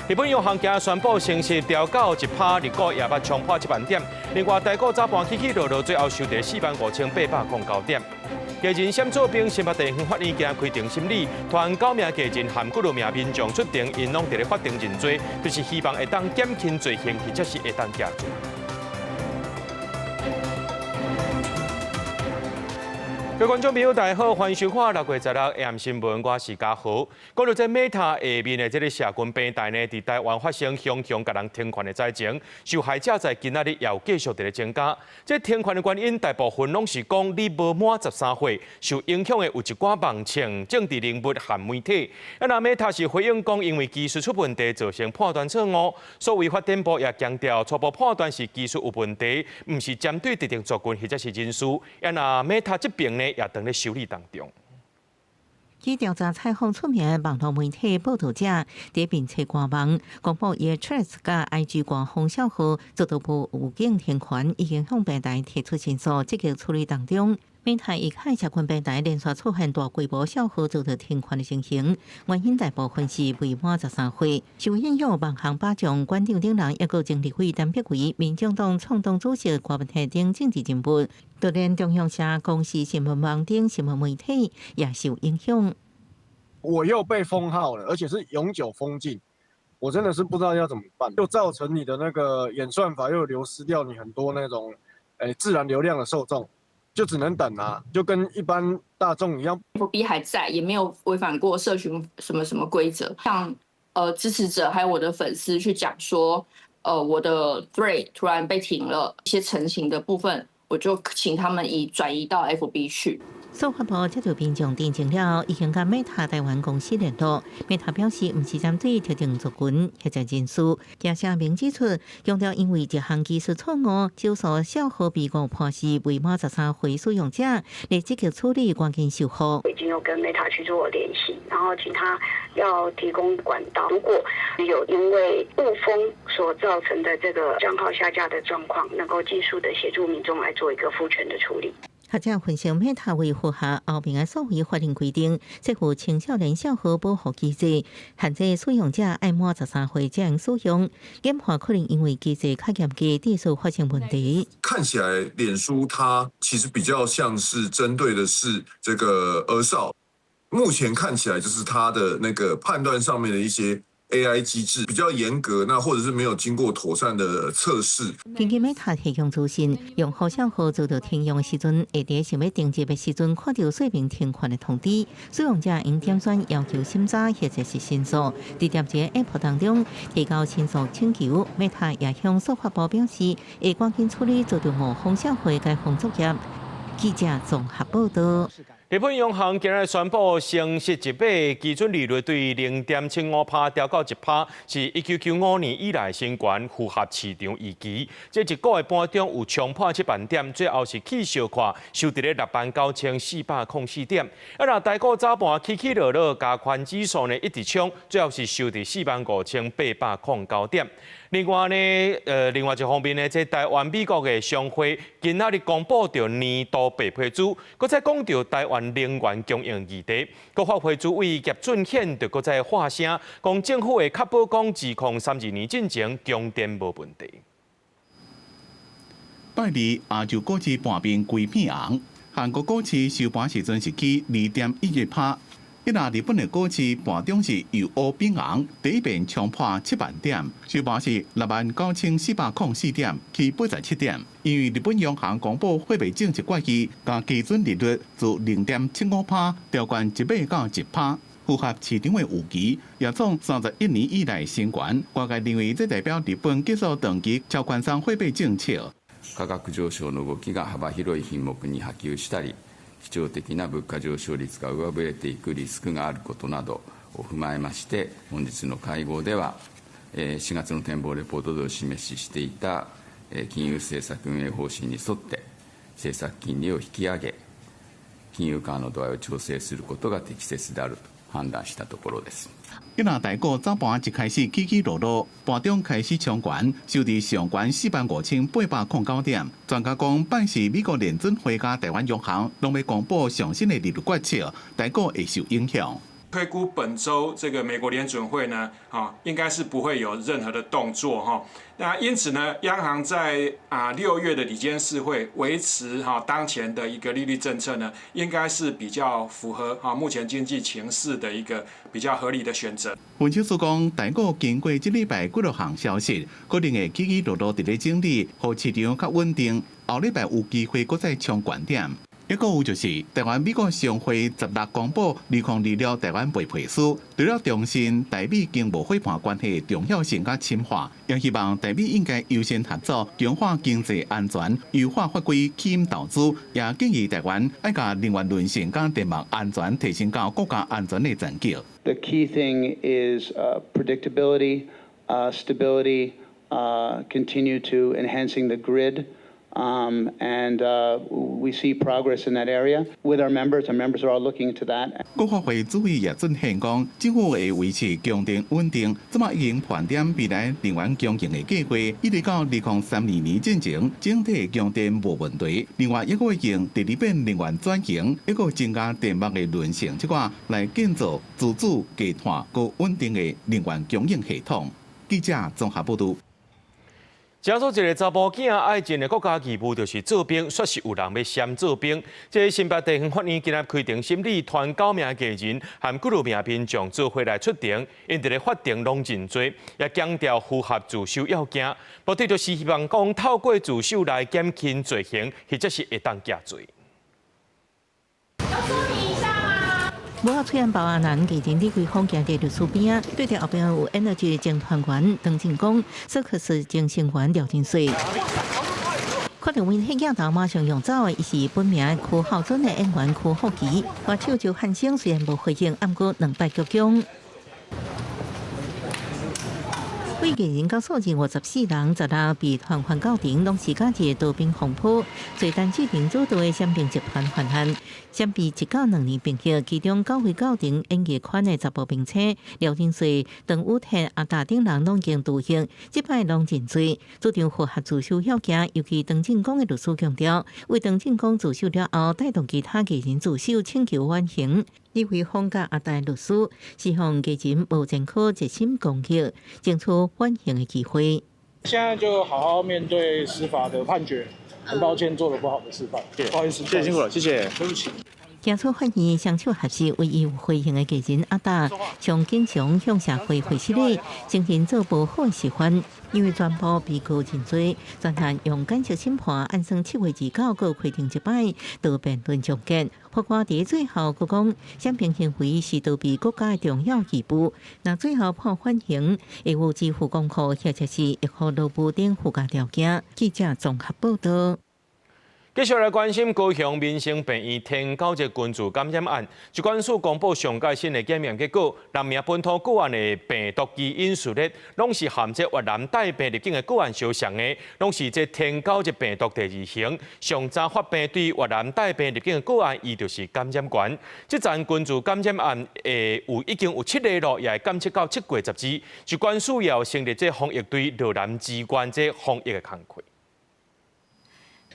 日本央行今宣布升息調到1趴，日股也捌衝破7萬點。另外，台股早盤起起落落，最後收佇45,809點。藝人沈作兵新北地方法院今開庭審理，團九名藝人含幾多名民眾出庭，𪜶攏佇咧法庭認罪，就是希望會當減輕罪行，或者是會當減罪。各位觀眾朋友，大家好，歡迎收看6月16 AM 新聞，我是嘉豪。講到這 Meta 下面的這个社群平台呢，佇台灣發生雄雄共人停權的災情，受害者在今仔日也有繼續佇咧增加。這停權的原因，大部分攏是講你無滿13歲，受影響的有一寡網情、政治人物和媒體。啊，若 Meta 是回應講，因為技術出問題造成判斷錯誤。數位發展部也強調，初步判斷是技術有問題，毋是針對特定族群或者是人士。啊，若 Meta 這邊呢，也當咧修理當中。據調查採訪出名的網路媒體報導者，佇面冊官網公布伊的 Threads 佮 IG 官方帳號遭到無預警停權，已經向平台提出申訴，積極處理當中。Meta 伊的社群平台連續出現大規模帳號遭到停權的情形，原因大部分是未滿13歲。受影響網紅把將館長等人，抑閣前立委陳柏惟、民眾黨創黨主席柯文哲等政治人物，就連中央社、公視新聞網等新聞媒體也受影響。我又被封號了，而且是永久封禁，我真的是不知道要怎麼辦，又造成你的那個演算法又流失掉你很多那種自然流量的受眾。就只能等啊，就跟一般大眾一樣。 FB 還在，也沒有違反過社群什麼什麼規則。向支持者還有我的粉絲去講說，我的 Threads 突然被停了，一些澄清的部分，我就請他們移轉移到 FB 去。數發部接到民眾陳情了，已經佮 Meta 台灣公司聯絡。Meta 表示，毋是針對特定族群或者人士。也聲明指出，強調因為一項技術錯誤，少數帳號被誤判是未滿13歲使用者，來積極處理，趕緊修復。已經有跟 Meta 去做聯繫，然後請他要提供管道。如果有因為誤封所造成的這個帳號下架的狀況，能夠盡速的協助民眾來做一個復權的處理。學者分析，Meta 為符合歐盟的數位法令規定，設有青少年帳號保護機制，限制使用者愛滿13歲才能使用。演化可能因為機制較嚴格，致使發生問題。看起來，臉書它其實比較像是針對的是這個兒少。目前看起來，就是它的那個判斷上面的一些 AI 機制比較嚴格，那或者是沒有經過妥善的測試。根據 Meta 提供資訊，用戶帳號遭到停用的時陣，會佇想欲登入的時陣看著說明停權的通知，使用者應點選要求審查或者是申訴，直接佇 App 當中提交申訴請求。Meta 也向數發部表示，會趕緊處理遭到誤封帳號的改封作業。記者綜合報道。日本央行今日宣布升息一碼，基準利率對0.75趴調到1趴，是1995年以來新懸，符合市場預期。這日股的盤中有衝破7萬點，最後是起相看，收佇咧69,404點。啊，若台股早盤起起落落，加權指數呢一直衝，最後是收佇45,809點。另外呢，另外一方面呢，這台灣美國的商會今仔日公布著年度白皮書，閣再講著台灣能源供應議題。國發會主委葉俊憲就閣再發聲，講政府會確保講2032年進前供電無問題。拜二亞洲股市盤面規片紅，韓國股市收盤時陣是起2.11趴。彼若日本的股市盤中是由烏變紅，第一遍衝破7萬點，收盤是69,404點，起87點。因為日本央行公布貨幣政策決議，將基準利率自0.75趴調懸一碼到1趴，符合市場的預期，也創31年以來新懸。外界認為這代表日本結束長期超寬鬆貨幣政策。価格上昇の動きが幅広い品目に波及したり、基調的な物価上昇率が上振れていくリスクがあることなどを踏まえまして、本日の会合では、4月の展望レポートでお示ししていた金融政策運営方針に沿って、政策金利を引き上げ、金融緩和の度合いを調整することが適切であると判斷したところです。彼若台股早盤一開始起起落落，盤中開始衝懸，收佇上懸45,809點。專家講，拜四美國聯準會佮台灣央行攏欲公布上新的利率決策，台股會受影響。推估本周這個美國聯準會呢，啊，應該是不會有任何的動作哈。那因此呢，央行在6月的理監事會維持哈當前的一個利率政策呢，應該是比較符合哈目前經濟情勢的一個比較合理的選擇。分析師講，台股經過這禮拜幾落項消息，可能會起起落落佇咧整理，予市場較穩定。後禮拜有機會閣再衝懸點。一個有就是台灣美國商會16公布2026台灣白皮書，除了重申台美經貿夥伴關係重要性佮深化，也希望台美應該優先合作，強化經濟安全，優化法規吸引投資，也建議台灣愛共能源韌性佮電網安全提升到國家安全的層級。 The key thing is predictability, stability, continue to enhancing the grid. And we see progress in that area with our members. Our members are all looking to that. 國發會主委葉俊憲講，政府會維持供電穩定，這馬已經盤點未來能源供應的計劃，一直到2032年進前，整體供電無問題。另外，也會用第二遍能源轉型，一個增加電網的韌性，這個來建造自主、低碳、閣穩定的能源供應系統。記者綜合報導。這做一个查埔囝愛盡的國家義務，就是做兵，煞是有人欲嫌做兵。這新北地方法院今日開庭審理傳九名藝人和幾落名民眾做伙來出庭，𪜶佇咧法庭攏認罪，也強調符合自首要件，目的就是希望講透過自首來減輕罪行，或者是會當減罪。無法雖然包阿南藝人李桂峰行佇律師邊仔，對著後壁有 Energy 前團員鄧進光、索克斯前成員廖金水。看著媒體鏡頭馬上用走的，伊是本名柯浩准的演員柯富奇。歌手周漢生雖然無回應，毋過兩擺鞠躬。幾個人到數字54人，16被傳喚到庭，攏是佮一個刀兵風波。最陳志平主導的閃電集團犯案，相比1到2年兵役，其中九位到庭演藝圈的查埔明星廖金瑞、鄧宇天、阿達等人攏已經服刑，這擺攏認罪，主張符合自首要件。尤其鄧進光的律師強調，為鄧進光自首了後，帶動其他藝人自首請求緩刑。李慧峰佮阿達律師希望藝人無前科一心公益，爭取緩刑的機會。現在就好好面對司法的判決，很抱歉做了不好的示範，不好意思，謝謝辛苦了，謝謝，對不起。行出法院，雙手合十，唯一有回應的藝人阿達，上經常向社會回失禮，承認做無好的示範。因為全部被告認罪，專案用簡易審判，按算7月29閣開庭一擺，到辯論終結。法官佇最後閣講，閃兵行為是逃避國家的重要義務。若最後判緩刑，會有支付功課，或者是會予勞務等附加條件。記者綜合報道。繼續來關心高雄民生病院天狗熱菌株感染案，疾管署公布上蓋新的檢驗結果，六名本土個案的病毒基因序列，攏是和這越南帶病入境的個案相像的，攏是這天狗熱病毒第二型。上早發病對越南帶病入境的個案，伊就是感染源。這層菌株感染案，有已經有七个囉，也會檢測到7月10日。疾管署也有成立這防疫隊，落南支援這防疫的工課。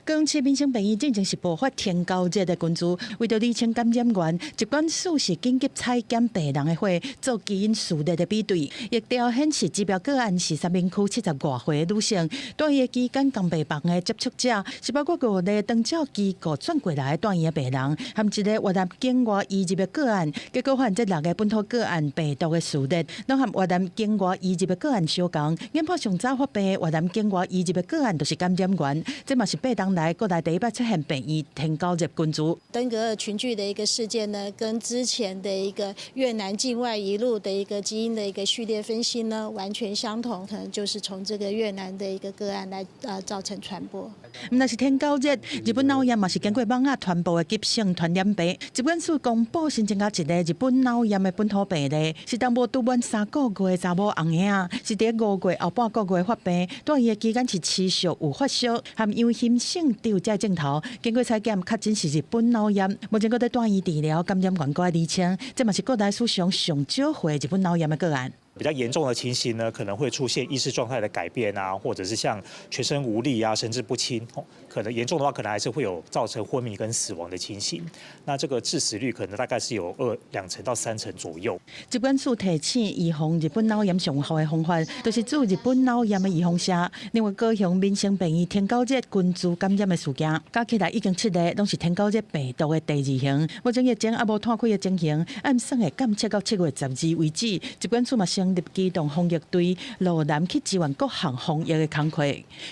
高雄市民生病院進前是爆發天狗熱的菌株，為著釐清感染源，疾管署是緊急採檢病人的血做基因序列的比對，疫調顯示指標個案是三民區70外歲的女性，住院期間仝病房的接觸者是包括五个長照機構轉過來住院的病人，含一个越南境外移入的個案，結果發現這六个本土個案病毒的序列，攏和越南境外移入的個案相仝，研判上早發病的越南境外移入的個案就是感染源，這嘛是8冬來國內第一擺出現病院天狗熱菌株。登革熱群聚的一個事件呢，跟之前的一個越南境外移入的一個基因的一個序列分析呢，完全相同，可能就是從這個越南的一個個案來造成傳播。毋但是天狗熱，日本腦炎嘛是經過蚊仔傳播的急性傳染病。疾管署公布新增加一個日本腦炎的本土病例，是當無拄滿3個月的查某紅嬰仔，是佇5月後半個月發病，住院的期間是持續有發燒和陽性著這症頭，經過採檢確診是日本腦炎，目前閣佇住院治療，感染源閣愛釐清，這嘛是國內史上上少回日本腦炎的個案。比較嚴重的情形呢，可能會出現意識狀態的改變啊，或者是像全身無力啊、神志不清，可能嚴重的話，可能還是會有造成昏迷跟死亡的情形。那這個致死率可能大概是有2成到3成左右。疾管署提醒，預防日本腦炎上有效的方法，就是注日本腦炎的預防射。另外，高雄民生病院天狗熱群聚感染的事件，加起來已經七例，攏是天狗熱病毒的第二型。目前疫情猶無湠開的情形，按算會監測到7月12為止。疾管署嘛成立機動防疫隊，落南去支援各項防疫的工作。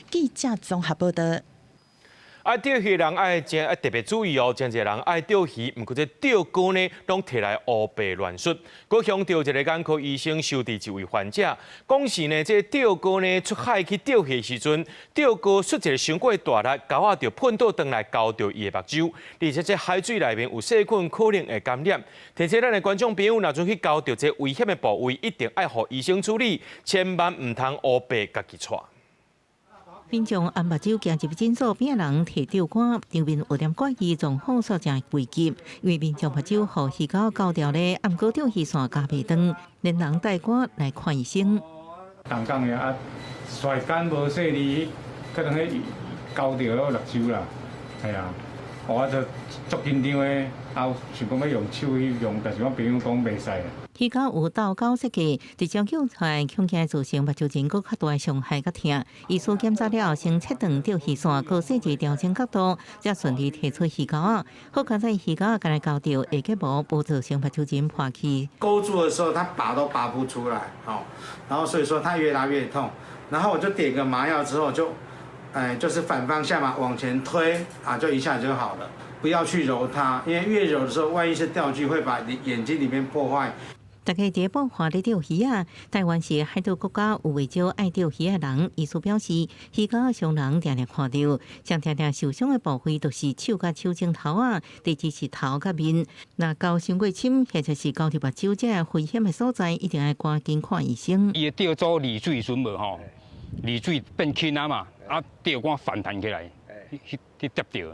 記者綜合報道。愛釣魚人愛真愛特別注意哦，真濟人愛釣魚，毋過這釣竿呢，攏提來烏白亂摔。高雄著一个眼科醫生收治一位患者，講是呢，這釣竿呢出海去釣魚時陣，釣竿摔一个傷過大力，鈎仔就噴倒轉來勾著伊的目睭，而且這海水內面有細菌可能會感染。提醒咱的觀眾朋友，若陣去勾著這危險的部位，一定愛予醫生處理，千萬毋通烏白家己掣。民眾按目睭行入診所，邊人提釣竿，場面有點怪異，狀況煞誠危急。因為民眾目睭予魚鈎勾著咧，毋過釣魚線咬袂斷，連人帶竿來看醫生。同工的啊，甩竿無細膩，可能彼勾著了目睭啦，係啊，我就足緊張的，啊，想講欲用手去用，但是我朋友講袂使。魚鈎有倒鈎設計，直接救出來，恐驚造成目睭前閣較大的傷害佮疼。醫師檢查了後，先切斷釣魚線，閣細緻調整角度，才順利提出魚鈎。好佳哉魚鈎敢若勾著，下結膜無造成目睭前破去。勾住的時候，他拔都拔不出來，好，然後所以說他越拉越痛，然後我就點個麻藥之後就，哎，就是反方向嘛，往前推，啊，就一下就好了。不要去揉它，因為越揉的時候，萬一是釣具會把你眼睛裡面破壞。大家佇咧報看咧釣魚仔，台灣是海島國家，有袂少愛釣魚仔人。醫師表示，魚鈎傷人定定看著，上定定受傷的部位就是手佮手指頭仔，特別是頭佮面。若勾傷過深，或者是勾著目睭這危險的所在，一定愛趕緊看醫生。伊的釣組離水時陣無吼，離水變輕啊嘛，啊釣竿反彈起來，去去跌著，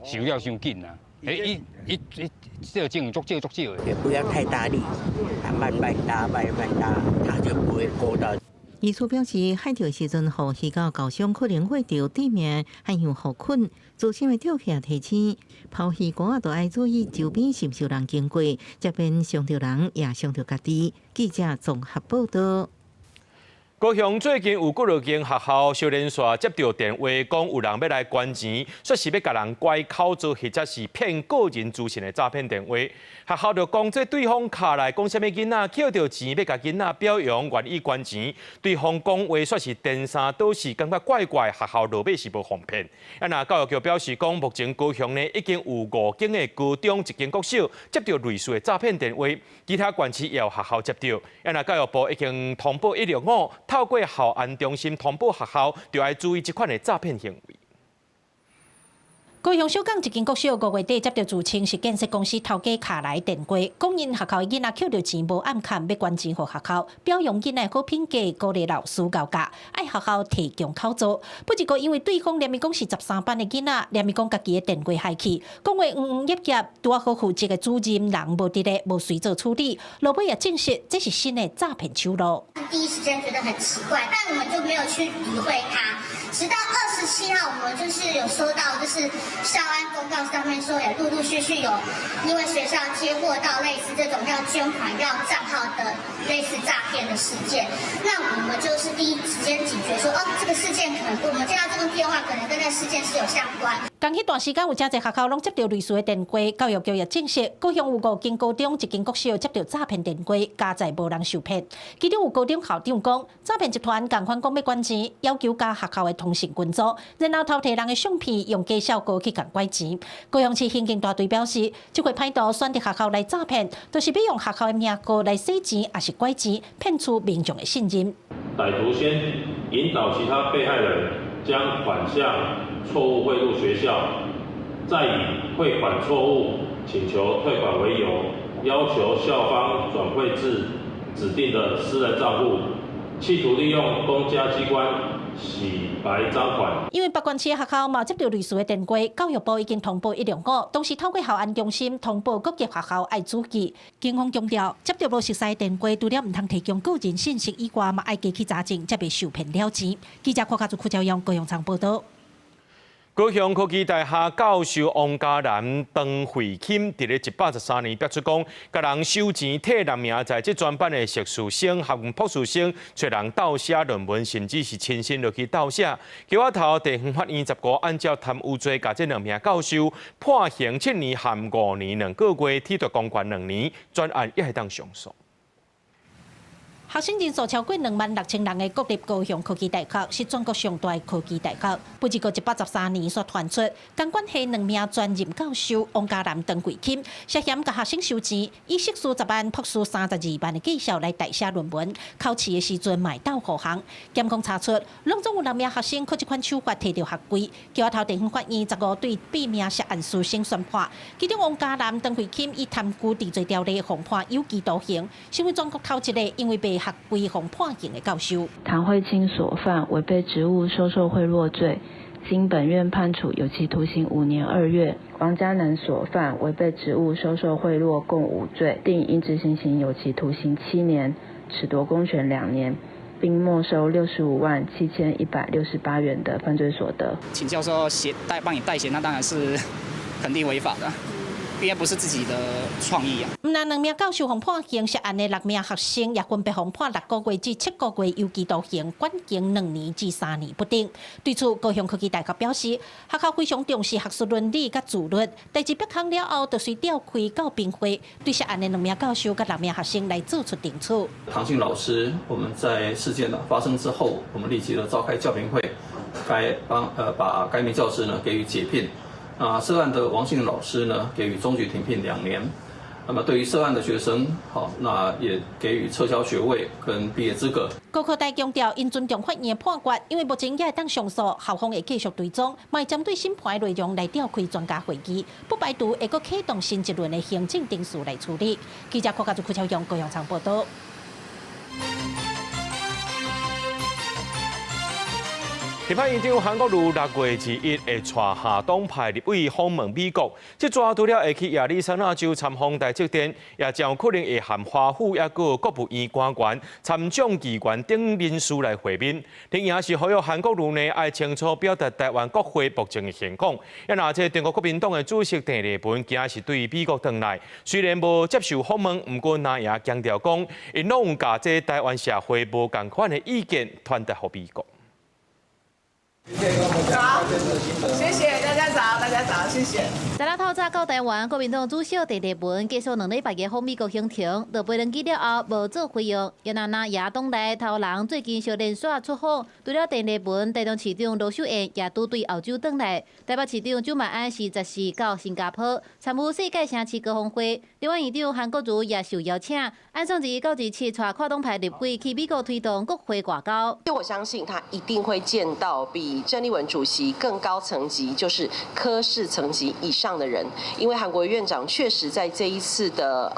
受了傷緊啊。欸，伊伊伊這種足少足少的。也不要太大力，慢慢拉，慢慢拉，它就不會勾到。醫師表示，海釣時陣，予魚鈎勾傷可能會著致命，還有禍菌。資深的釣客提醒，拋魚竿都愛注意周邊是毋是有人經過，才免傷著人，也傷著家己。記者綜合報道。高雄最近有幾落間學校相連續接著電話，講有人欲來捐錢，說是欲共人拐口做，或者是騙個人資訊的詐騙電話。學校就講，這對方敲來講啥物囡仔抾著錢，欲共囡仔表揚，願意捐錢。對方講話說是顛三倒四，感覺怪怪。學校落尾是無予騙。啊，若教育局表示講，目前高雄呢已經有五間的高中、一間國小接著類似的詐騙電話，其他縣市也有學校接著。啊，若教育部已經通報165。透過校安中心通報學校，就愛注意這款的詐騙行為。高雄小港一間國小5月底接著自稱是建設公司頭家敲來電話，講𪜶學校的囡仔抾著錢無按坎，欲捐錢予學校，表揚囡仔好品格，鼓勵老師𠢕教，愛學校提供口座。不過因為對方連伊講是13班的囡仔，連伊講家己的電話害去，講話黃黃曄曄，拄仔好負責的主任人無佇咧，無隨做處理。落尾也證實這是新的詐騙手路。第一時間覺得很奇怪，但我們就沒有去理會他。直到27號，我們就是有收到，就是校安公告上面說，也陸陸續續有因為學校接獲到類似這種要捐款、要帳號的類似詐騙的事件。那我們就是第一時間警覺說，哦，這個事件可能我們接到這個電話，可能跟那事件是有相關。仝彼段時間有誠濟學校攏接著類似的電話，教育局也證實，高雄有五間高中、一間國小接著詐騙電話，佳哉無人受騙。其中有高中校長講，詐騙集團仝款講欲捐錢，要求加學校的通訊群組，然後偷提人的相片，用假效果去共拐錢。高雄市刑警大隊表示，這回歹徒選擇學校來詐騙，就是欲用學校的名號來洗錢，抑是拐錢，騙取民眾的信任。歹徒先引導其他被害人將款項錯誤匯入學校，再以匯款錯誤請求退款為由，要求校方轉匯至指定的私人帳戶，企圖利用公家機關洗白贓款。因為北縣市學校嘛接著類似的電話，教育部已經通報105，同時透過校安中心通報各級學校愛注意。警方強調，接著無熟似電話，除了毋通提供個人信息以外，嘛愛加去查證，才袂受騙了錢。記者郭家祖、郭朝陽、高雄場報導。高雄科技大學教授王嘉男、陳慧卿，佇咧113年逼出講，共人收錢替人名在這專班的碩士生和博士生，揣人鬥寫論文，甚至是親身落去鬥寫。橋仔頭地方法院15按照貪污罪，共這兩名教授判刑7年含5年2個月，褫奪公權2年，專案也會當上訴。學生人數超過26,000人的國立高雄科技大學是全國上大的科技大學。不過113年煞傳出，工管系兩名專任教授王嘉男、陳慧卿涉嫌共學生收錢，以碩士10萬、博士32萬的績效來代寫論文，考試的時陣嘛會鬥護航。檢控查出，攏總有6名學生靠這款手法提著學費。橋仔頭地方法院15對八名涉案師生宣判，其中王嘉男、陳慧卿以貪污治罪條例予判有期徒刑，成為全國頭一个因為賣學費予判刑的教授。唐慧卿所犯違背職務收受賄賂罪，經本院判處有期徒刑5年2月。王嘉男所犯違背職務收受賄賂共5罪，定應執行刑有期徒刑7年，褫奪公權2年，並沒收657,168元的犯罪所得。請教授寫代幫你代寫，那當然是肯定違法的。應該不是自己的創意啊！毋但兩名教授予判刑，涉案的6名學生也分別予判6個月至7個月有期徒刑，管監2年至3年不等。對此，高雄科技大學表示，學校非常重視學術倫理佮自律，代誌曝光了後，就隨召開教評會，對涉案的兩名教授佮6名學生來做出懲處。唐姓老師，我們在事件發生之後，我們立即的召開教評會，該幫把該名教師呢給予解聘。啊，涉案的王姓老師呢，給予終局停聘2年。那麼對於涉案的學生，好，那也給予撤銷學位跟畢業資格。高科大強調，𪜶尊重法院的判決，因為目前也會當上訴，校方會繼續追蹤，嘛會針對審判內容來召開專家會議，不排除會閣啟動新一輪的行政程序來處理。記者郭家祖、柯超勇、高陽昌報道。立法院長韓國瑜6月21日會帶下黨派立委訪問美國，這逝除了會去亞利桑那州參訪台積電，也將可能會和華府抑閣國務院官員、參眾議員等人士來會面。另也是呼籲韓國瑜呢，愛清楚表達台灣國會目前的現況。啊，若這中國國民黨的主席鄭麗文今日是對美國轉來，雖然無接受訪問，毋過那也強調講，𪜶攏有共這台灣社會無仝款的意見傳達予美國。早，謝謝大家早，大家早，謝謝。昨昏透早到台灣，國民黨主席鄭麗文結束2禮拜的訪美國行程，落飛輪機了後無做回應。也若那野黨內頭人最近相連續出訪，除了鄭麗文，台中市長盧秀燕也拄對澳洲轉來。台北市長蔣萬安是14到新加坡參與世界城市高峰會。立法院長韓國瑜也受邀請，按算21到27帶跨黨派立委去美國推動國會外交。我相信他一定會見到比鄭麗文主席更高層級，就是科室層級以上的人，因為韓國院長確實在這一次的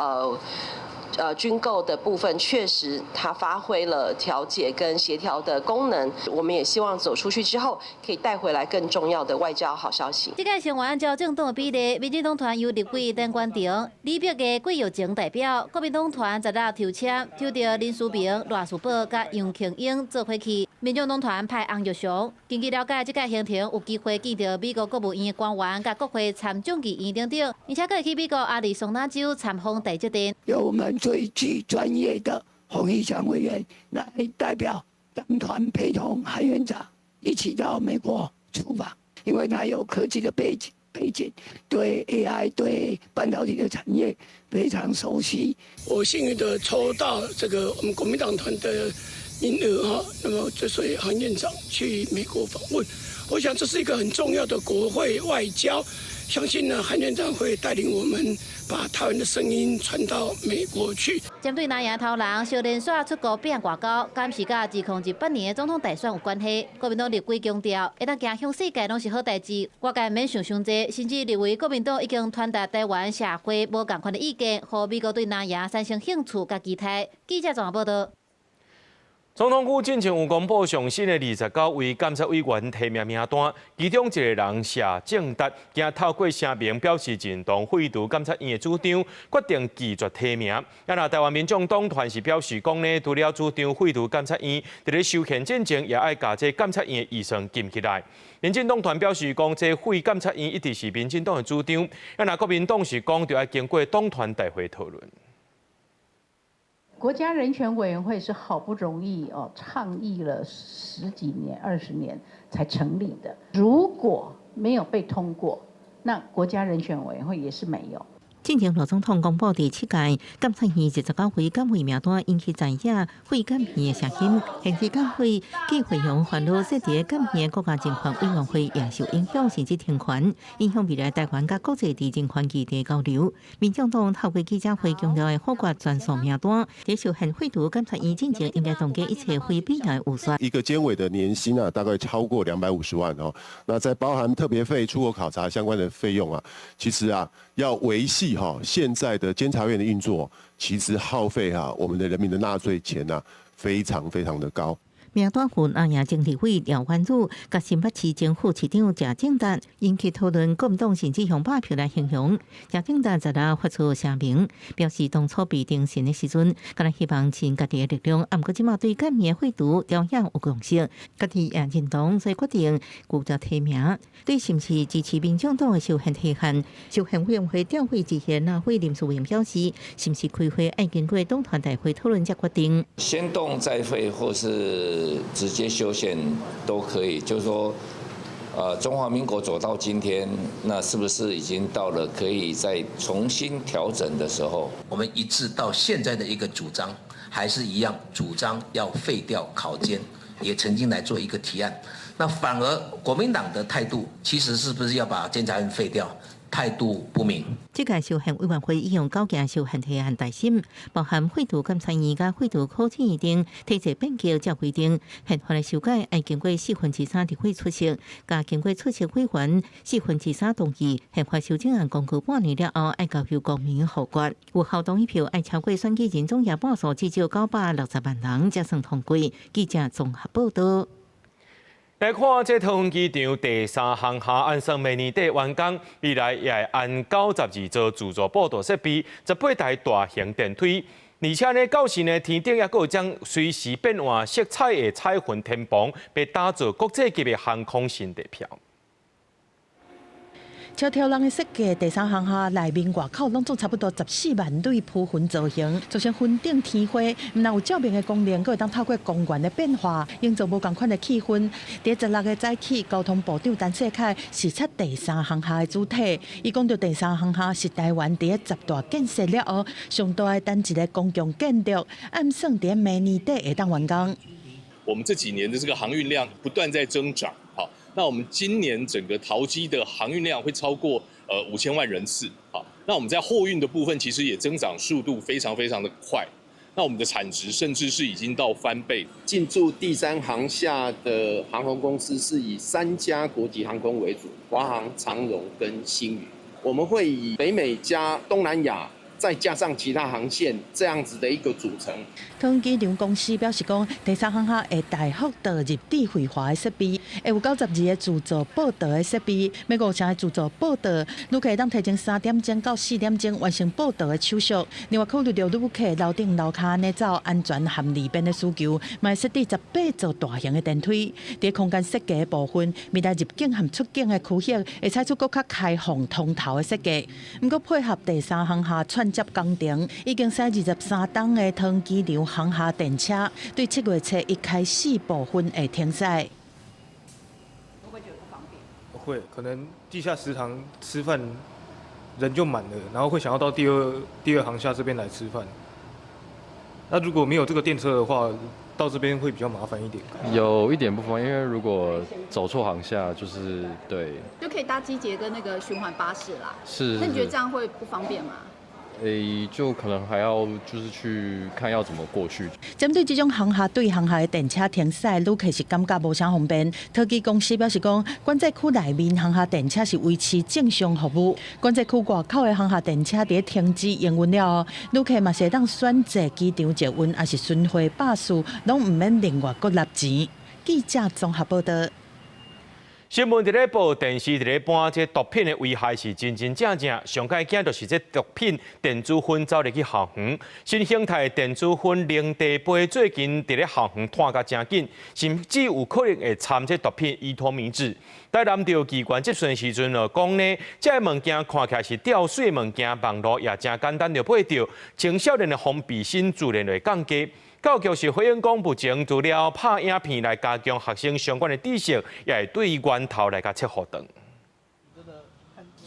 軍購的部分，確實他發揮了調解跟協調的功能。我們也希望走出去之後，可以帶回來更重要的外交好消息。這屆成員按照政黨的比例，民進黨團由立委陳觀亭、李碧的郭玉晴代表，國民黨團16抽籤，抽著林書明、賴士葆佮楊慶英做伙去。民眾黨團派洪玉祥。根據了解，這屆行程有機會見著美國國務院的官員、佮國會參眾議員等等，而且閣會去美國亞利桑那州參訪台積電。由我們最具專業的洪義祥委員來代表黨團陪同韓院長一起到美國出訪，因為他有科技的背景，對 AI、對半導體的產業非常熟悉。我幸運的抽到這個我們國民黨團的名額哈，那麼就隨韓院長去美國訪問，我想這是一個很重要的國會外交。相信呢，韓院長會帶領我們把台灣的聲音傳到美國去。針對藍營頭人相連續出國變外交，敢是佮2018年的總統大選有關係？國民黨立委強調，會當行向世界攏是好代誌，外界免想傷濟，甚至認為國民黨已經傳達台灣社會無仝款的意見，予美國對藍營產生興趣佮期待。記者綜合報導。總統府進前有公布上新的29位監察委員提名名單，其中一个人謝正達，驚透過聲明表示認同廢除監察院的主張，決定拒絕提名。啊，若台灣民眾黨團是表示講呢，除了主張廢除監察院，佇咧修憲進前也愛共這監察院的預算禁起來。民進黨團表示講，這廢監察院一直是民進黨的主張。啊，若國民黨是講，著愛經過黨團大會討論。國家人權委員會是好不容易哦倡議了十幾年、20年才成立的。如果沒有被通過，那國家人權委員會也是沒有。進前賴總統公布第七屆監察院29位監委名單，引起在野廢監院的聲音。現時監會計會用煩惱設佇監院國家人權委員會也受影響，甚至停權，影響未來台灣佮國際佇人權議題交流。民眾黨透過記者會強調，會否決全數名單，佇修憲廢除監察院進前應該凍結一切非必要的預算。一個監委的年薪啊，大概超過250萬哦。那再包含特別費、出國考察相關的費用啊，其實啊，要維繫哈現在的監察院的運作，其實耗費哈我們的人民的納稅錢啊，非常非常的高。名單有阿亞前立委廖婉汝，佮新北市前副市長謝正達，引起討論，國民黨甚至用罷票來形容。謝正達昨日發出聲明，表示當初被定性的時陣，敢若希望盡家己的力量，毋過這馬對監院廢除朝野有共識，家己也認同，所以決定拒絕提名。對是毋是支持民進黨的修憲提案，修憲委員會調會之前，立委林淑榮表示，是毋是開會愛經過黨團大會討論才決定。先凍再廢，或是直接修憲都可以，就是說，中華民國走到今天，那是不是已經到了可以再重新調整的時候？我們一致到現在的一個主張，還是一樣主張要廢掉考監，也曾經來做一個提案。那反而國民黨的態度，其實是不是要把監察院廢掉？態度不明。這屆修憲委員會已用九件修憲提案待審，包含廢除監察院佮廢除考試院等體制變革才規定，憲法的修改愛經過3/4立委出席，佮經過出席委員3/4同意，憲法修正案公告半年了後，愛交由國民予決。有效同意票愛超過選舉人總額半數，至少960萬人才算通過。記者綜合報道。來看這桃園機場第三航廈，按算明年底完工，未來也會按92座自助步道設備，18台大型電梯，而且呢，到時呢天頂猶閣有將隨時變換色彩的彩雲天棚，欲打造國際級的航空新地標。超挑人的設計，第三航廈內面外口攏總差不多14萬蕊浮雲造型，造成雲頂天花，毋但有照明的功能，閣會當透過光源的變化，營造無仝款的氣氛。佇16日早起，交通部長陳世凱視察第三航廈的主體，伊講著第三航廈是台灣佇十大建設了後上大的單一个公共建築，按算佇明年底會當完工。我們這幾年的這個航運量不斷在增長，好，那我們今年整個桃機的航運量會超過5000萬人次，好，那我們在貨運的部分其實也增長速度非常非常的快，那我們的產值甚至是已經到翻倍。進駐第三航廈的航空公司是以三家國際航空為主，華航、長榮跟星宇。我們會以北美加東南亞，再加上其他航線，這樣子的一個組成。桃園機場公司表示講，第三航廈會大幅導入智慧化的設備，會有92個自助步道的設備，每五層的自助步道，旅客會當提前3點鐘到4點鐘完成步道的手續。另外，考慮著旅客樓頂樓跤呢走安全和利便的需求，嘛會設置18座大型的電梯。佇空間設計的部分，未來入境和出境的區域會採取閣較開放通透的設計。毋過配合第三航廈串接工程，已經駛23噸的桃園機場航廈電車，對7月初一開始部分會停駛。會不會覺得不方便？會，可能地下食堂吃飯人就滿了，然後會想要到第二航廈這邊來吃飯。那如果沒有這個電車的話，到這邊會比較麻煩一點。有一點不方便，因為如果走錯航廈，就是對。就可以搭機捷跟那個循環巴士啦。是。那你覺得這樣會不方便嗎？欸，就可能還要就是去看要怎麼過去。針對這種航廈對航廈的電車停駛，旅客是感覺無啥方便。桃機公司表示講，管制區內面航廈電車是維持正常服務，管制區外口的航廈電車佇停止營運了後，旅客嘛是會當選擇機場捷運，抑是巡迴巴士，攏毋免另外閣納錢。記者綜合報道。新聞佇咧報，電視佇咧播，這毒品的危害是真真正正。上蓋驚就是這毒品電子薰走入去校園。新形態電子薰奶茶杯最近佇咧校園湠甲誠緊，甚至有可能會摻這毒品依托咪酯。台南著機關質詢時陣就講呢，這个物件看起來是吊媠物件，網路也誠簡單就買著，青少年的防備心自然會降低。教育局是回應講，目前除了拍影片來加強學生相關的知識，也會對源頭來共切予斷。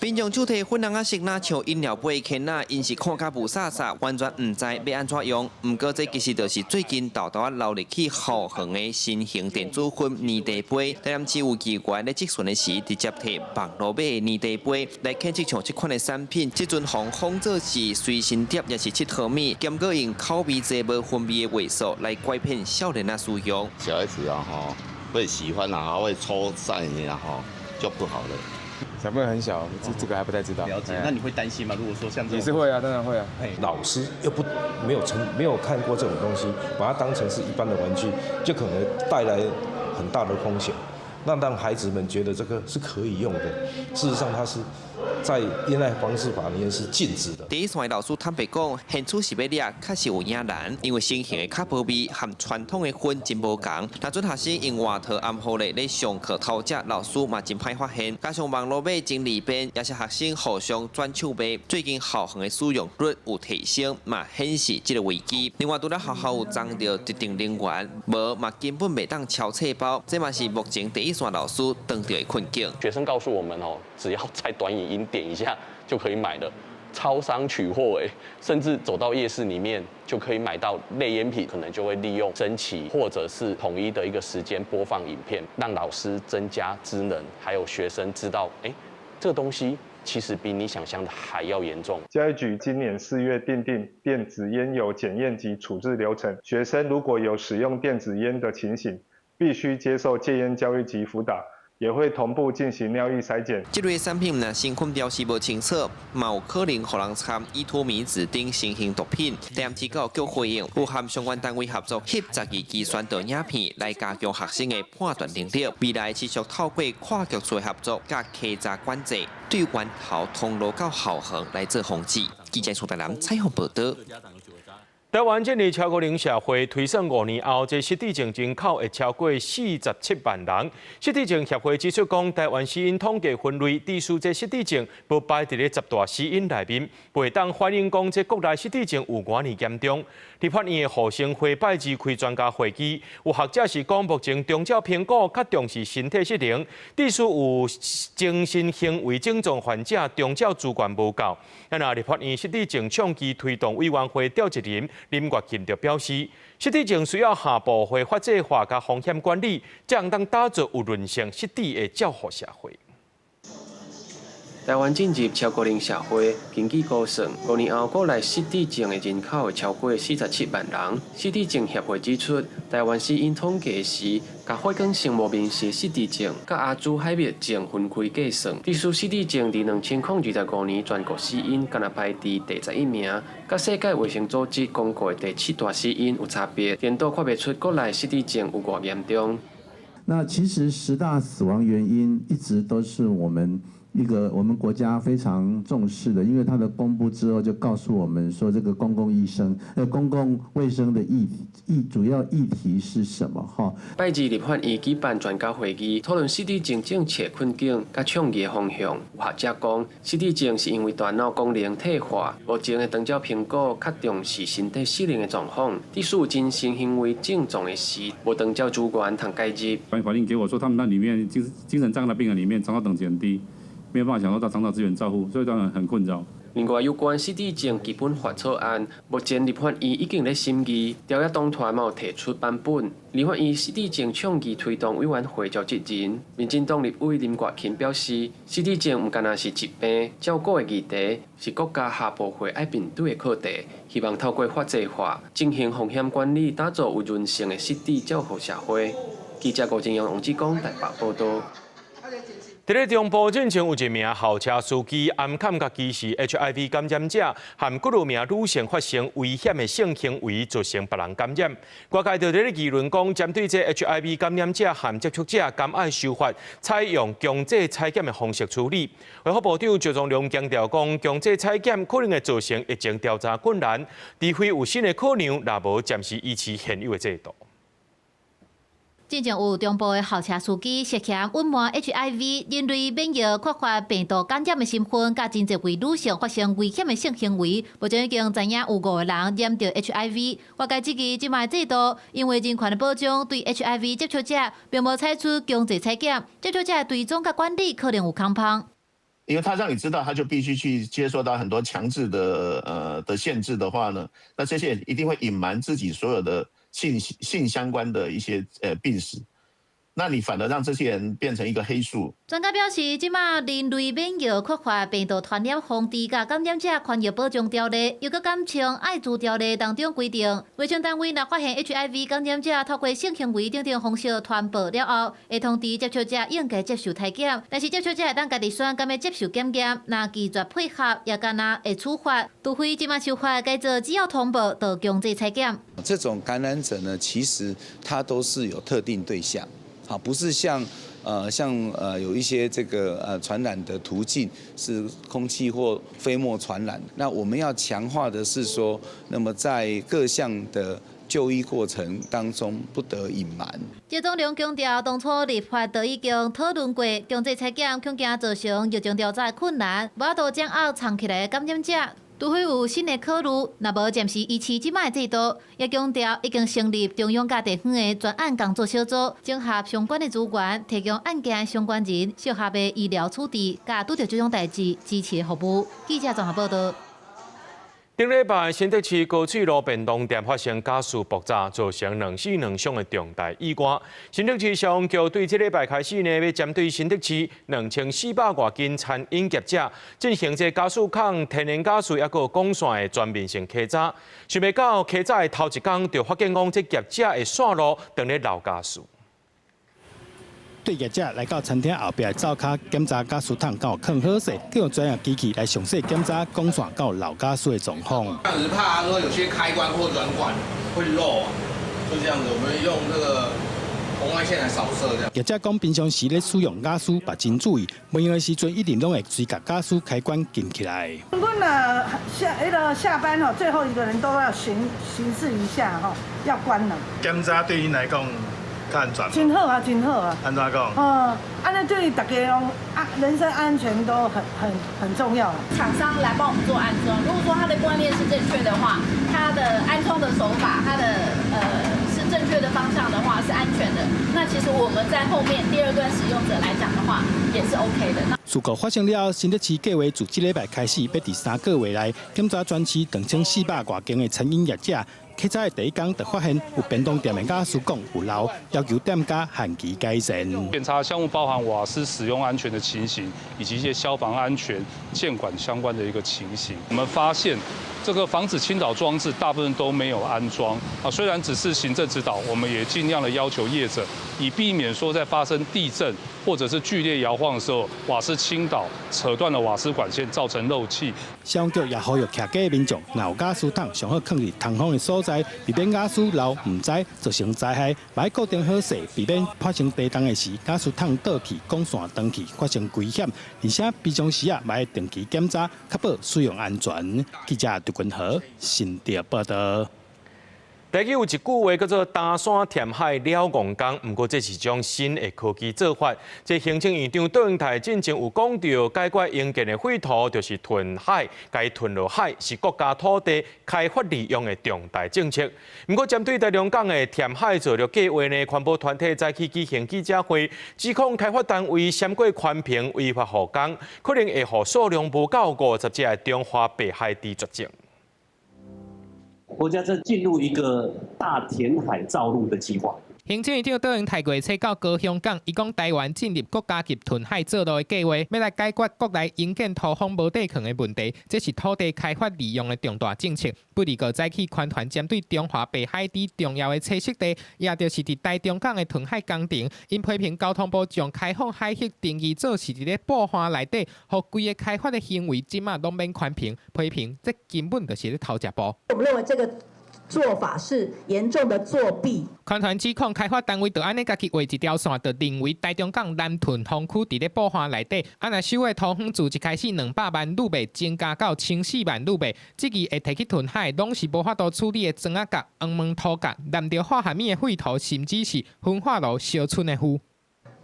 民眾手提粉紅仔色若像飲料杯的罐仔，𪜶是看甲霧煞煞，完全毋知欲按怎用。毋過這其實就是最近沓沓仔流入去校園的新型電子薰奶茶杯。台南市有機關咧質詢的時，直接提網路買的奶茶杯來檢測像這款的產品，這陣予仿做是隨身碟，抑是𨑨迌物，兼閣用口味濟無薰味的話術來拐騙少年仔使用。小孩子啊，吼，會喜歡啊，會抽上癮啊，吼，就不好了。小朋友很小，這個還不太知道。了解，那你會擔心嗎？如果說像這也是會啊，當然會啊。老師又不沒有成沒有看過這種東西，把它當成是一般的玩具，就可能帶來很大的風險。那讓孩子們覺得這個是可以用的，事實上它是在煙害防治法裡面是禁止的。第一線的老師坦白講，現處是欲掠，確實有影難，因為新型的較無味和傳統的薰真無仝。若準學生用外套暗號咧咧上課偷食，老師嘛真歹發現。加上網路買真利便，也是學生互相轉手賣。最近校園的使用率有提升，嘛顯示這个危機。另外，除了學校有徵著特定人員，無嘛根本袂當抄冊包，這嘛是目前第一線老師當著的困境。學生告訴我們哦，只要在短影音點一下就可以買了，超商取貨哎，甚至走到夜市裡面就可以買到類菸品，可能就會利用升旗或者是統一的一個時間播放影片，讓老師增加知能，還有學生知道，哎，這個東西其實比你想象的還要嚴重。教育局今年4月訂定電子菸油檢驗及處置流程，學生如果有使用電子菸的情形，必須接受戒菸教育及輔導，也會同步進行尿液篩檢。這類產品若身份標示無清楚，嘛有可能予人摻依托咪酯等新型毒品。台南市教育局回應，有和相關單位合作，翕12支宣導影片來加強學生的判斷能力。未來持續透過跨局處合作，佮稽查管制，對源頭通路到校園來做防治。記者蘇台南採訪報道。台灣進入超高齡社會推算5年後，這失智症人口會超過47萬人。失智症協會指出，講台灣死因統計分類，致使這失智症無排佇咧10大死因內面，袂當反映講這國內失智症有偌爾嚴重。立法院的護生會拜二開專家會議，有學者是講，目前長照評估較重視身體失能，致使有精神行為症狀患者長照資源無夠。啊，立法院失智症倡議推動委員會召集人林月琴就表示，失智症需要下部會法制化佮風險管理，才能當打造有韌性失智的照護社會。台灣進入超高齡社會，根據估算，5年後國內失智症的人口會超過47萬人。失智症協會指出，台灣死因統計時，共血管性無明示失智症，佮阿茲海默症分開計算。致使失智症佇2025年全國死因，干焦排佇第11名，佮世界衛生組織公告的第七大死因有差別，顛倒看袂出國內失智症有偌嚴重。那其實10大死亡原因一直都是我們一個我們國家非常重視的，因為它的公布之後就告訴我們說，這個公共醫生、公共衛生的議主要議題是什麼？哈。拜二立法院舉辦專家會議，討論失智症政策困境佮倡議的方向。有學者講，失智症是因為大腦功能退化，目前的長照評估較重視身體失能的狀況，致使精神行為症狀的時，無長照資源通介入。反映給我說，他們那裡面精神障礙的病人裡面，長照等級很低。沒有辦法享受到長照資源照護，所以當然很困擾。另外，有關失智症基本法草案，目前立法院已經咧審議，朝野黨團嘛有提出版本。立法院失智症倡議推動委員會召集人，民進黨立委林國琴表示，失智症毋干焦是疾病，照顧的議題是國家下部會愛面對的課題，希望透過法制化進行風險管理，打造有韌性的失智照護社會。記者郭正陽、王志剛台北報道。佇咧中部進前有一名校車司機暗崁家己是 HIV 感染者，和幾若名女性發生危險的性行為，造成別人感染。外界就佇咧議論講，針對這 HIV 感染者和接觸者，敢愛修法採用強制採檢的方式處理。衛福部長石崇良強調講，強制採檢可能會造成疫情調查困難，除非有新的考量，若無暫時維持現有的制度。之前有中部的校車司機涉嫌隱瞞 HIV，人類免疫缺乏病毒感染的身份，佮真濟位女性發生危險的性行為，目前已經知影有五個人染著 HIV。外界質疑這擺制度，因為人權的保障對 HIV 接觸者並無採取強制採檢，接觸者追蹤佮管理可能有空縫。因為他讓你知道，他就必須去接受到很多強制的限制的話呢，那這些人一定會隱瞞自己所有的性相關的一些病史，那你反而讓這些人變成一個黑數。專家表示，這馬人類免疫缺乏病毒傳染防治佮感染者權益保障條例，又閣簡稱愛滋條例當中規定，衛生單位若發現 HIV 感染者透過性行為等等方式傳播了後，會通知接觸者應該接受體檢，但是接觸者會當家己選，敢欲接受檢驗，若拒絕配合，也敢若會處罰。除非這馬修法改做只要通報，就強制採檢。這種感染者呢，其實他都是有特定對象，好，不是像有一些這個傳染的途徑是空氣或飛沫傳染。那我們要強化的是說，那麼在各項的就醫過程當中不得隱瞞。謝宗良強調，當初立法就已經討論過，強制採檢恐驚造成疫情調查困難，無法度掌握藏起來的感染者。除非有新的考慮，若無暫時維持這擺制度。也強調已經成立中央佮地方的專案工作小組，整合相關的資源，提供案件相關人適合的醫療處置，佮拄著這種代誌支持服務。記者綜合報道。頂禮拜新竹市高水路便當店發生瓦斯爆炸，造成兩死兩傷的重大意外。新竹市消防局對這禮拜開始呢，欲針對新竹市2400外間餐飲業者進行這瓦斯孔、天然瓦斯抑閣管線的全面性稽查。想袂到稽查的頭一工就發現講，這業者的線路當咧漏瓦斯。對業者來到餐廳後壁灶跤檢查瓦斯桶敢有囥好勢，閣用專業機器來詳細檢查管線敢有漏瓦斯的狀況。這樣子怕說有些開關或軟管會漏，就這樣子，我們用這個紅外線來掃射這樣。業者講，平常時咧使用瓦斯，嘛真注意，無閒的時陣一定攏會隨共瓦斯開關撳起來。阮啊下彼個下班吼，最後一個人都要巡視一下吼，要關了。檢查對𪜶來講較安全。真好啊，真好啊。按怎講？哦，按呢對大家攏啊，人身安全都很重要。廠商來幫我們做安裝，如果說他的觀念是正確的話，他的安裝的手法，他的是正確的方向的話，是安全的。那其實我們在後面第二段使用者來講的話，也是 OK 的。事故發生了後，新竹市計劃自這禮拜開始，欲佇3個月內檢查全市2400外間的餐飲業者。稽查的第一工就發現有便當店的瓦斯管有漏，要求店家限期改善。檢查項目包含瓦斯使用安全的情形，以及一些消防安全監管相關的一個情形。我們發現這個防止傾倒裝置大部分都沒有安裝啊，雖然只是行政指導，我們也盡量的要求業者，以避免說在發生地震或者是劇烈搖晃的時候，瓦斯傾倒扯斷了瓦斯管線，造成漏氣。消防局也呼籲徛家的民眾，若有瓦斯桶，上好囥佇通風的所在，避免瓦斯漏，毋知造成災害。嘛愛固定好勢，避免發生地動的時，瓦斯桶倒去，管線斷去，發生危險。而且平常時啊，嘛愛定期檢查，確保使用安全。記者杜君和新竹報道。台語有一句話叫做“擔山填海了戇工”，毋過這是種新的科技做法。這行政院長卓榮泰進前有講著，解決營建的廢土就是囤海，共吞落海是國家土地開發利用的重大政策。毋過針對台中港的填海造陸計畫呢，環保團體早起舉行記者會，指控開發單位閃過環評違法予工，可能會予數量無夠50隻的中華白海豬絕種。國家正進入一個大填海造陸的計劃。行政院長卓榮泰月初到高雄港，伊講台灣進入國家級囤海造陸的計畫，欲來解決國內營建土方無地囥的問題，這是土地開發利用的重大政策。不過早起環團針對中華白海豬重要的棲息地，也就是佇台中港的囤海工程，𪜶批評交通部將開放海域定義做是佇咧布岸內底，予規个開發的行為這馬攏免環評，批評這根本就是咧偷食步。我們認為這個做法是嚴重的作弊。環團指控開發單位就按呢家己畫一條線，就認為台中港南屯風區佇咧布岸內底，啊若收的土方自一開始200萬立米增加到1004萬立米，這支會提去囤海，攏是無法度處理的磚仔角、黃毛土角、攕著化學物的廢土，甚至是焚化爐燒出的灰。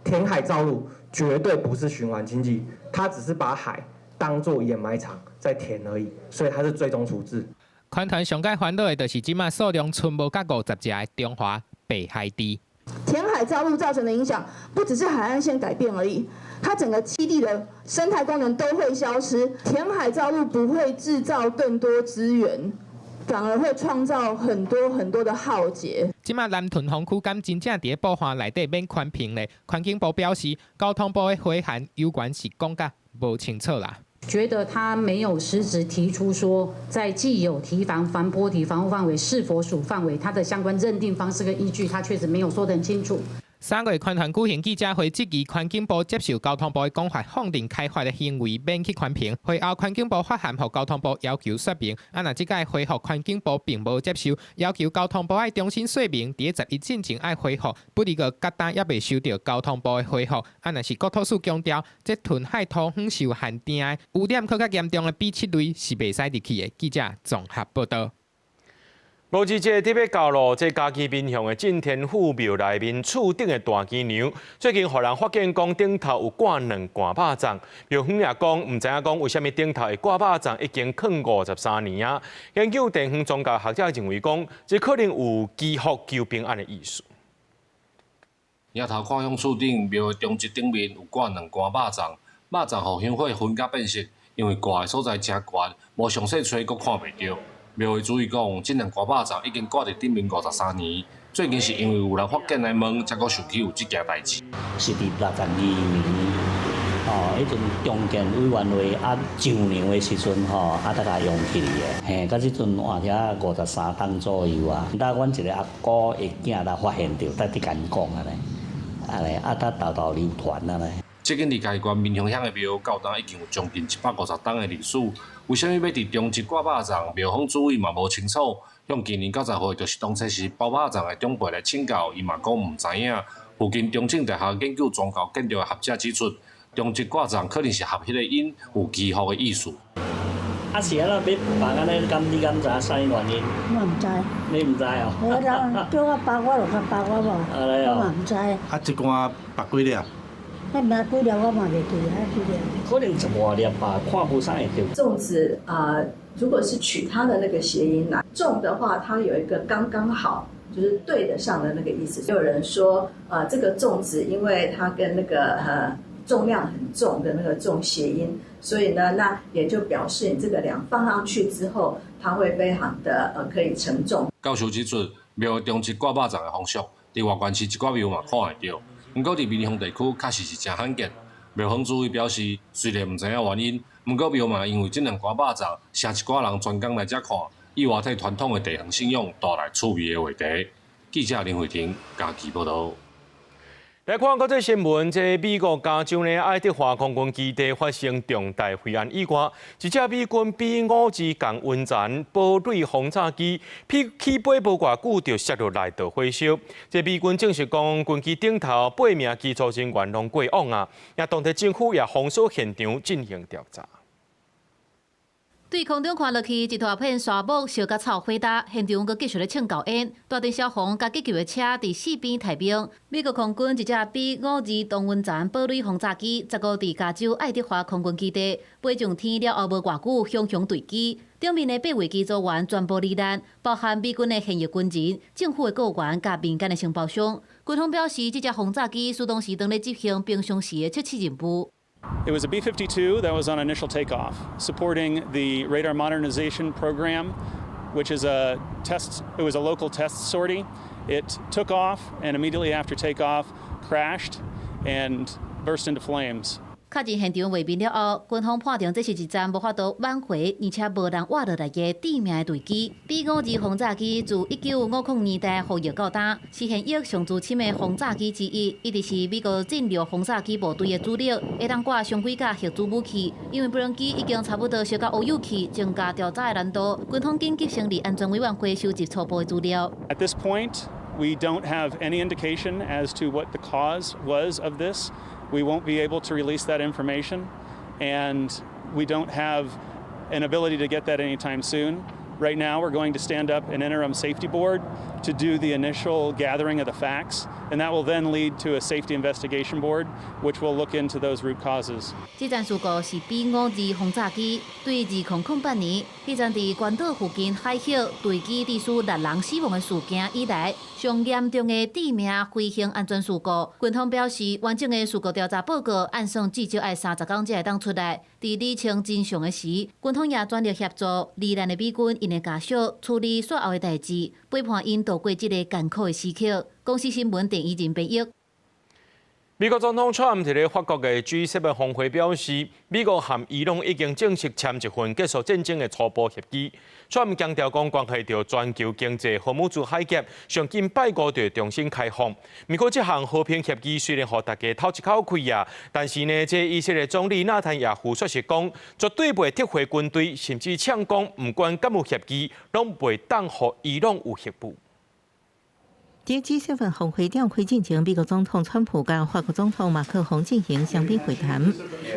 填海造陸絕對不是循環經濟，它只是把海當作掩埋場在填而已，所以它是最終處置。環團上蓋煩惱的，就是這馬數量賰無甲50隻的中華白海豬。填海造陸造成的影響，不只是海岸線改變而已，它整個棲地的生態功能都會消失。填海造陸不會製造更多資源，反而會創造很多很多的浩劫。這馬南屯風區敢真正佇咧布岸內底免環評咧？環境部表示，交通部的回函有關是講甲無清楚啦。覺得他沒有實質提出說，在既有堤防、防波堤防護範圍是否屬範圍，它的相關認定方式跟依據，他確實沒有說得很清楚。3月環團舉行記者會，質疑環境部接受交通部的講法，放任開發的行為免去環評。會後環境部發函予交通部要求說明，啊若這擺回覆環境部並無接受，要求交通部愛重新說明，佇咧11進前愛回覆，不過到今猶未收著交通部的回覆。啊若是國土署強調，這囤海土方是有限定的，污染閣較嚴重的 B7類是袂使入去的。記者綜合報導。五二節特別到囉，這嘉義民雄的鎮天府廟內面厝頂的大機娘，最近予人發現講頂頭有掛兩罐肉粽。廟方也講，毋知影講為啥物頂頭會掛肉粽，已經囥53年啊。研究地方宗教學者認為講，這可能有祈福求平安的意思。迎頭看向厝頂廟的中柱頂面有掛兩罐肉粽，肉粽予香火熏甲變色，因為掛的所在誠懸，無詳細揣閣看袂著。廟的主意講，這兩罐肉粽已經掛佇頂面53年，最近是因為有人發現來問，才閣想起有這件代誌。是佇62年，哦，彼陣重建委員會啊上梁的時陣吼，啊才共用起來的。嘿，到這陣換遐53冬左右啊。那阮一個阿姑的囝來發現著，才佇共𪜶講按呢，按呢啊，才豆豆流傳按呢。這間佇嘉義縣民雄鄉的廟，到今已經有將近150冬的歷史。為啥物欲佇中柱掛肉粽？廟方主委嘛無清楚。向今年90歲，就是當初是包肉粽的長輩來請教，伊嘛講毋知影。附近中正大學研究宗教建築的學者指出，中柱掛粽可能是合彼個因有祈福的意思。啊是按怎欲放按呢？敢你敢知影啥物原因？我毋知。你毋知哦？我人叫我包，我就共包我無，我嘛毋知。啊，一罐百幾粒？那毋知幾粒，我嘛袂記啊，幾粒。可能一外粒吧，看無啥會著。粽子啊，如果是取它的那個諧音來，重的話，它有一個剛剛好，就是對得上的那個意思。有人說，這個粽子因為它跟那個重量很重的那個重諧音，所以呢，那也就表示你這個量放上去之後，它會非常的可以承重。教授指出，廟中柱掛肉粽的風俗，佇外縣市一寡廟嘛看會著。毋過佇民雄地區確實是誠罕見。廟方主委表示，雖然毋知影原因，毋過廟嘛因為這兩罐肉粽，成一寡人專工來遮看，意外替傳統的地方信仰帶來趣味的話題。記者林慧婷嘉義報導。來看國際新聞，這美國加州呢愛德華空軍基地發生重大飛安意外，一架美軍 B-5 降溫層堡壘轟炸機起飛無偌久就摔落來著火燒。這美軍證實講，軍機頂頭8名機組人員攏過往啊，也當地政府也封鎖現場進行調查。對空中看落去，一大片沙漠燒甲臭火焦，現場閣繼續咧衝高煙。大陣消防佮急救的車佇四邊待命。美國空軍一隻 B-52同溫層堡壘轟炸機，15佇加州愛德華空軍基地飛上天了後，無偌久，雄雄墜機。頂面的八位機組員全部罹難，包含美軍的現役軍人、政府的僱員佮民間的承包商。軍方表示，這隻轟炸機出動時當咧執行平常時的測試任務。 It was a B-52 that was on initial takeoff, supporting the radar modernization program, which is a test. It was a local test sortie. It took off and immediately after takeoff crashed and burst into flames. 確認現場畫面了後，軍方判定這是一場無法度挽回，而且無人活落來的致命的墜機。B-52轟炸機自1950年代服役到今，是現役上資深的轟炸機之一，一直是美國戰略轟炸機部隊的主力，會當掛常規甲核子武器。因為無人機已經差不多燒到烏有去，增加調查的難度。軍方緊急成立安全委員會，收集初步的資料。 At this point, we don't have any indication as to what the cause was of this. We won't be able to release that information, and we don't have an ability to get that anytime soon. Right now, we're going to stand up an interim safety board to do the initial gathering of the facts, and that will then lead to a safety investigation board, which will look into those root causes. 這場事故是 B-52轟炸機對2008年，彼陣佇關島附近海域墜機致使六人死亡的事件以來，上嚴重的致命飛行安全事故。軍方表示，完整的事故調查報告按算至少愛30天才會當出來。佇釐清真相的時，軍方也全力協助罹難的美軍𪜶的家屬處理煞後的代誌，陪伴𪜶度過這個艱苦的時刻。公視新聞鄭怡仁編譯。美國總統川普佇咧法國的 G7 峰會表示，美國和伊朗已經正式簽一份結束戰爭的初步協議。川普強調講，關係著全球經濟，荷姆茲海峽上緊拜五就會重新開放。毋過，這項和平協議雖然予大家透一口氣啊，但是呢，這以色列總理納坦雅胡卻是講，絕對袂撤回軍隊，甚至嗆講，毋管敢有協議，攏袂當予伊朗有核武。佇 G7 峰會召開進前，美國總統川普佮法國總統馬克宏進行雙邊會談。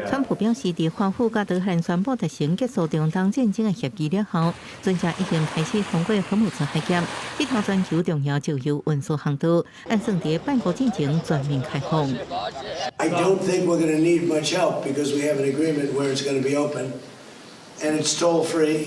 川普表示，佇華府佮德黑蘭宣布達成結束中東戰爭的協議了後，船隻已經開始通過荷姆茲海峽，這條全球重要石油運輸航道，按算佇拜五進前全面開放。 I don't think we're going to need much help because we have an agreement where it's going to be open and it's toll free.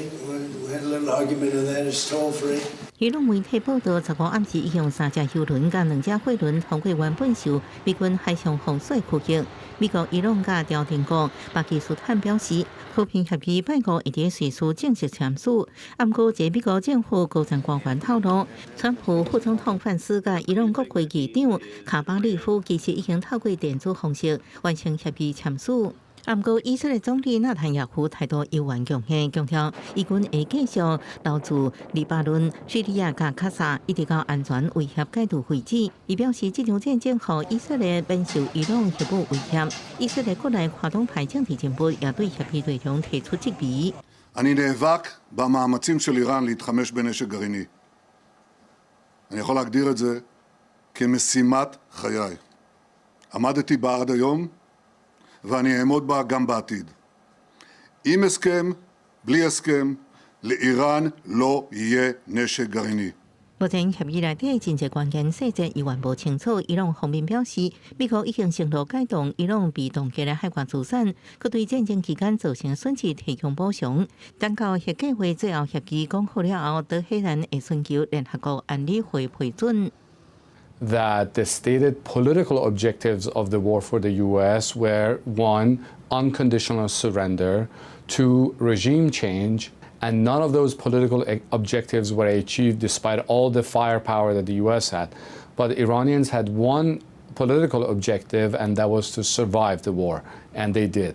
We had a little argument on that. It's toll free. 伊朗媒體報道，15暗時已經有三隻油輪佮兩隻貨輪通過原本受美軍海上封鎖區域。美國、伊朗佮調停國巴基斯坦表示，和平協議拜五會佇瑞士正式簽署。毋過，這美國政府高層官員透露，川普副總統范斯佮伊朗國會議長卡巴利夫其實已經透過電子方式完成協議簽署。毋過，以色列總理納坦雅胡態度猶原強硬，強調以軍會繼續留駐黎巴嫩、敘利亞佮加沙，一直到安全威脅解除為止。伊表示，這場戰爭予以色列免受伊朗核武威脅。以色列國內跨黨派政治人物也對協議內容提出質疑。 אני נאבק במאמצים של איראן להתחמש בנשק גרעיני. אני יכול להגדיר את זה כמשימת חיי. עמדתי בה עד היום ואני אעמוד בה גם בעתיד. עם הסכם, בלי הסכם, לאיראן לא יהיה נשק גרעיני. 目前協議內底真濟關鍵細節猶原無清楚。伊朗方面表示，美國已經承諾解凍伊朗被凍結的海外資產，閣對戰爭期間造成損失提供補償。等到核計畫最後協議講好了後，德黑蘭會尋求聯合國安理會批准。 That the stated political objectives of the war for the U.S. were, one, unconditional surrender, two, regime change, and none of those political objectives were achieved despite all the firepower that the U.S. had. But Iranians had one political objective, and that was to survive the war, and they did.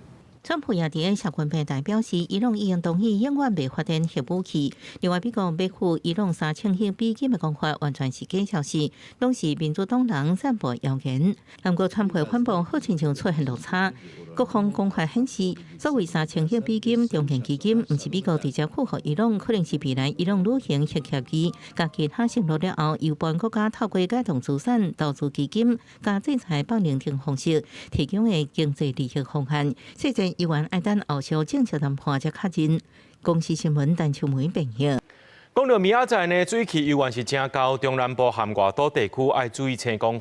川普也佇社群平台表示，伊朗已經同意永遠袂發展核武器。另外，美國欲付伊朗3000億美金的講法完全是假消息，攏是民主黨人散播謠言。毋過，川普反駁好親像出現落差。各方講法顯示，所謂3000億美金重建基金，毋是美國直接付予伊朗，可能是未來伊朗履行核協議，佮其他承諾了後，由別國家透過解凍資產、投資基金、佮制裁綁鏈等方式提供的經濟利益方案。細節猶原愛等後續正式談判才確認。公視新聞陳秋梅編譯。講到明仔載呢，水氣猶原是誠厚，中南部和外島地區愛注意青光雨，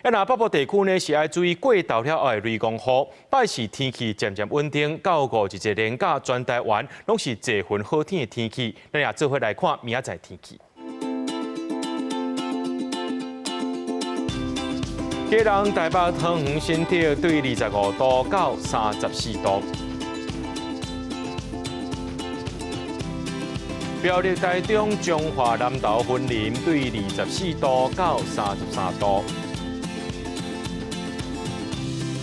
啊，若北部地區呢是愛注意過晝了後的雷公雨。拜四天氣漸漸穩定，到五日連假全台灣攏是濟雲好天的天氣。咱也做伙來看明仔載天氣。基隆、台北、桃園、新竹對25度到34度。苗栗、台中、彰化、南投、雲林對24度到33度。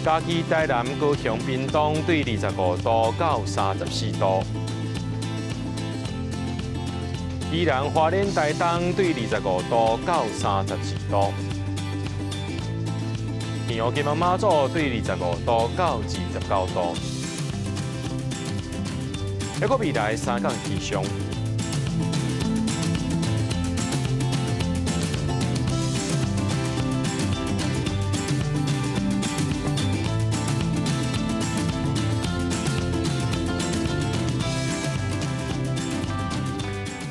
嘉義、台南、高雄、屏東對25度到34度。宜蘭、花蓮、台東對25度到32度。澎湖、金門、馬祖對25度到29度。一個未來三天氣象。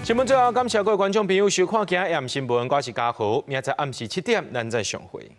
新聞最後，感謝各位觀眾朋友收看今日暗新聞，我是嘉豪，明仔載暗時7點，咱再相會。